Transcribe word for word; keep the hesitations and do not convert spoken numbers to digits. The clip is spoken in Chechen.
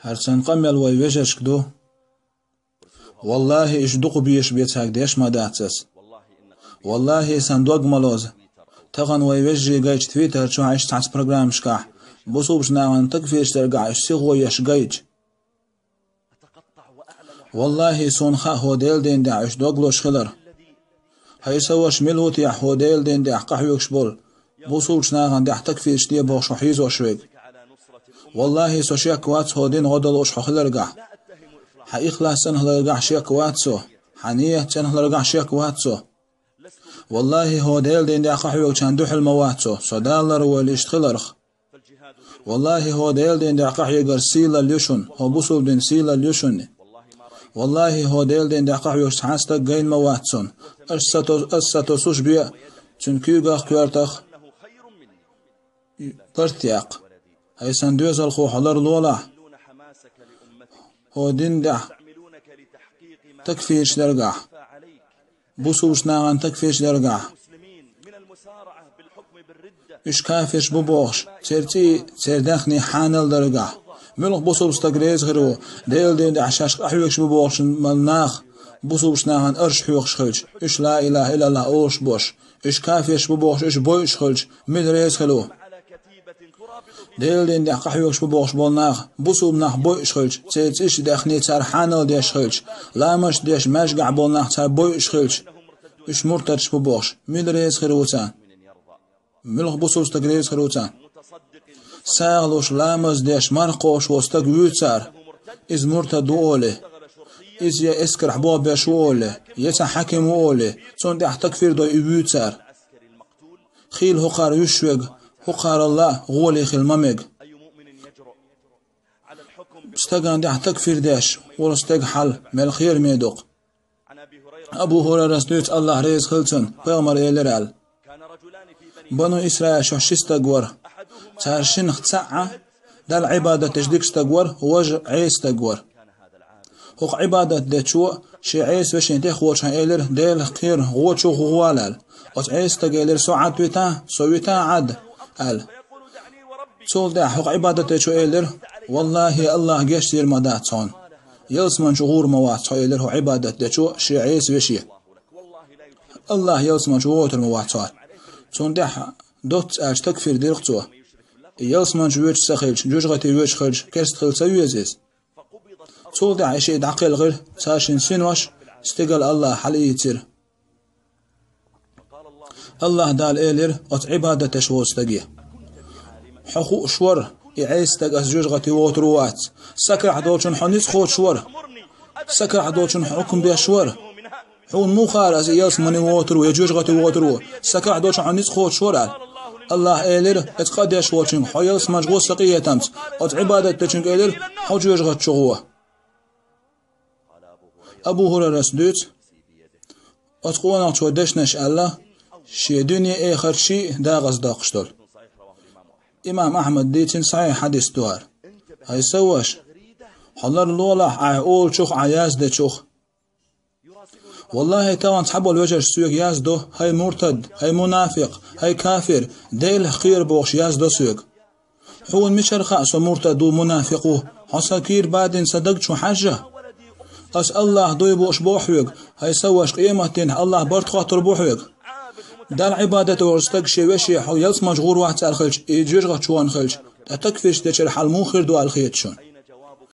ХӀара сан къамел вай вежаршка ду. Валлахи, иштта дукха безаш бецаг деш ма дац ас. Валлахи, сан дог ма лоза. Тахан вай вежарий гайча Твиттер чу иштта цхьацца программашкахь, бусулба нахана такфирчу дергахь уьш сихо еш гайча. Валлахи, суна хаьа хӀо Делан дин тӀехь уьш дог лозуш хилар. Хьай са ваша, мила ву техьа хӀо Делан дин тӀехь къахьоьгуш болу, бусулба нахана тӀехь такфирчу де бохуш хьийзош верг? Валлахи, со шек вац хӀо дин гӀо далуш хьо хиларгахь. Хьан ихлас цӀена хиларгахь шек вац со. Хьан ният цӀена хиларгахь шек вац со. Валлахи, хӀо Делан дин тӀехь къахьоьгучарна дуьхьал ма вац со, со Дала ларвойла иштта хиларх. Валлахи, хӀо Делан дин тӀехь къахьегар сийлалла ю шуна, хӀо бусулба дин сийлалла ю шуна. Валлахи, хӀо Делан дин тӀехь къахьоьгуш цхьа стаг гайна ма вац суна. Ас сато-, ас сатосуш бен цуьнан куьйгах, коьртах барт яккха. Хьай сан доьзалхо, хьо ларлолахь хӀо дин тӀехь такфирчу дергахь, бусулба нахана такфирчу дергахь. Уьш кафирш бу бохуш, церан цӀий, церан даьхни хьанал даргахь. Муьлха бусулба стаг реза хир ву, Делан дин тӀехь шаьш къахьоьгуш бу бохуш нах, бусулба нахана арш хьоькхуш хилча, уьш ла илаха иллаллах олуш болуш, уьш кафирш бу бохуш, уьш бойуш хилча, мила реза хир ву? Делан дин тӀехь къахьоьгуш бу бохуш болу нах, бусулба нах бойуш хилча, церан цӀийш, даьхни цара хьанал деш хилча, ламазаш деш маьжгахь болу нах цара бойуш хилча, уьш муртадаш бу бохуш, мила реза хир ву царна? Муьлха бусулба стаг реза хир ву царна? СагӀа луш, ламаз деш, марха кхобуш волу стаг вуьйцу цара, иза муртад ву олий, иза я эскарахь болх беш ву олий, я цхьа хьаькам ву олий, цунна тӀехь такфир дой и вуьйцу цара. Хийла хӀокхара вуьйш верг, хӀокхаралла гӀоле хила ма мега. Стагана тӀехь такфир деш волу стеган хьал мел кхераме ду-кх. Абу ХӀурайрас дуьйцу, АллахӀ реза хила цунна, пайхамара элира аьлла: Бану Исраилехь ши стаг вара. Царах шиннах цхьаъ Далла Ӏибадат деш дика стаг вара, важа Ӏеса стаг вара. ХӀокху Ӏибадат дечо шен Ӏеса вешин тӀехволчунна элира: «Делах кхера, гӀо чу гӀо вала», – аьлла. Оцу Ӏеса стага элира: «Со Ӏад витахь, со витахь Ӏад», – аьлла. Цул тӀаьхьа хӀокху Ӏибадат дечо элира: «ВаллахӀи, АллахӀ гечдийр ма дац хьуна. Ялсамани чу гӀур ма вац хьо», – элира хӀокху Ӏибадат дечо шен Ӏеса веше. «АллахӀ ялсамани чу вогӀуьйтур ма вац хьо». Цунна тӀехь доцца аьлча такфир дира-кх цо. И ялсамани чу воьдуш ца хилча, жоьжахати воьдуш хилча, керста хила ца веза иза. Цул тӀаьхьа и шиъ дӀакхелхира, царшинна синош стигала АллахӀа хьалаийцира. АллахӀ Дала элира оцу Ӏибадат деш волчу стаге: «Хьо хууш вара, и Ӏеса стаг аса жоьжахати вогӀуьйтур вац. Са крахь долчунна хьо ницкъ кхочуш вара. Са крахь долчунна хьо хьукам беш вара. Хьуна муха хаьара аса и ялсамани вогӀуьйтур ву, я жоьжахати вогӀуьйтур ву? Са крахь долчунна хьо ницкъ кхочуш вара», – аьлла. АллахӀа элира оцу къа деш волчуьнга: «Хьо ялсамани чу гӀо сан къинхетамца». Оцу Ӏибадат дечуьнга элира: «Хьо жоьжахати чу гӀо». Абу ХӀурайрас дуьйцу, оцу къонахчо дешнаш аьлла, шен дуьне-эхарт шиъ дакъаза доккхуш долу. Имам Ахьмада дийцина сахьихь хьадис ду хӀара. ХӀай сан ваша, хьо ларлолахь ахь олучух, ахь яздечух. ВаллахӀи, тахана цхьаболу вежарша соьга яздо: «ХӀай муртад, хӀай мунафикъ, хӀай кафир, Делах кхера», – бохуш яздо соьга. Хьуна мичара хаьа со муртад ву, мунафикъ ву? Хьо сан кийра бадина сан даг чу хьажжа. Ас АллахӀ дуй бууш боху хьоьга, хӀай сан ваша, къематдийнахь АллахӀ барт хоттур бу хьоьга. Далла Ӏибадат деш волу стаг шен веше хьо ялсамани чу гӀур вац аьлла хилча, и жоьжахати чу вахана хилча, ткъа такфирш дечуьра хьал муха хир ду аьлла хета шуна?